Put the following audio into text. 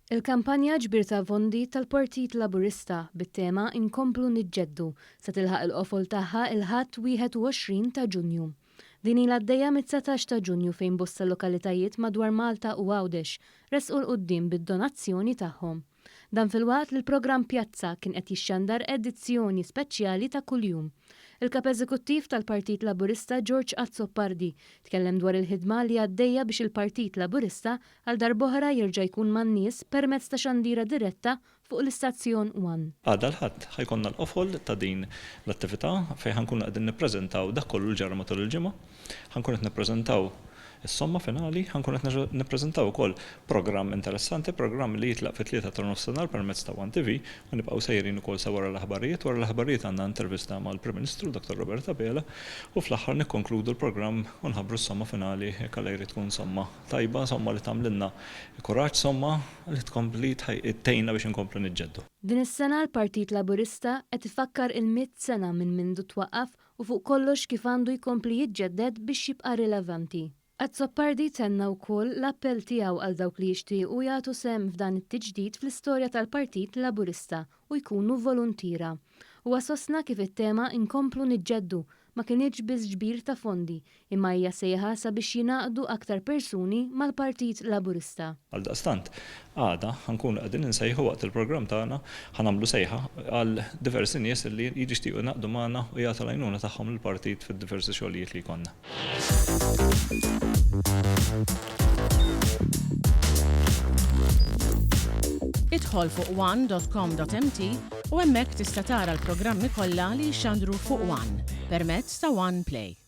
Il-kampanja ġbir ta' fondi tal-Partit Laburista bit-tema Inkomplu Niġġeddu se tilħaq il-qofol tagħha il-Ħadd 21 ta' Ġunju. Din ilha għaddejja mit-19 ta' Ġunju fejn bosta lokalitajiet madwar Malta u Għawdex resqu 'l quddiem bid-donazzjoni tagħhom. Dan filwaqt li l-programm Pjazza kien qed jixxandar edizzjoni speċjali ta' kuljum. Il-Kap Eżekuttiv tal-Partit Laburista George Azzopardi tkellem dwar il-ħidma li għaddejja biex il-Partit Laburista għal darb'oħra jerġa' jkun man-nies permezz ta' xandira diretta fuq l-istazzjon one. Għada l-Ħadd ħa jkollna l-qofol ta' din l-attività fejn ħa nkunu qegħdin nippreżentaw dak kollu li ġara matul il-ġimgħa. Ħa nkunu qed nippreżentaw is-somma finali, ħa nkunu qed nippreżentaw ukoll programm interessanti, programm li jitlaq fit-tlieta ta' nofsinhar permezz ta' one TV u nibqgħu sejrin ukoll sa wara l-aħbarijiet. Wara l-aħbarijiet għandna intervista mal-Prim Ministru Dottor Robert Abela u fl-aħħar nikkonkludu l-programm u nħabbru s-somma finali jekk Alla jrid tkun somma tajba, somma li tagħmlilna kuraġġ, somma li tkompli tgħinna biex inkomplu niġġeddu. Din is-sena l-Partit Laburista qed ifakkar il-mitt sena minn mindu twaqqaf u fuq kollox kif għandu jkompli jiġġedded biex jibqa' rilevanti. Azzopardi tenna wkoll l-appell tiegħu għal dawk li jixtiequ jagħtu sehem f'dan it-tiġdid fl-istorja tal-Partit Laburista u jkunu voluntiera. Huwa sostna kif it-tema 'Inkomplu Niġġeddu' ma kinitx biss ġbir ta' fondi imma hija sejħa sabiex jingħaqdu aktar persuni mal-Partit Laburista. Għaldaqstant, għada ħa nkunu qegħdin insejħu waqt il-programm tagħna, ħa nagħmlu sejħa għal diversi nies li jixtiequ jingħaqdu magħna u jagħtu l-għajnuna tagħhom lill-partit fid-diversi xogħlijiet li jkollna. Idħol fuq one.com.mt u hemmhekk tista' tara l-programmi kollha li jixxandru fuq One permezz ta' One Play.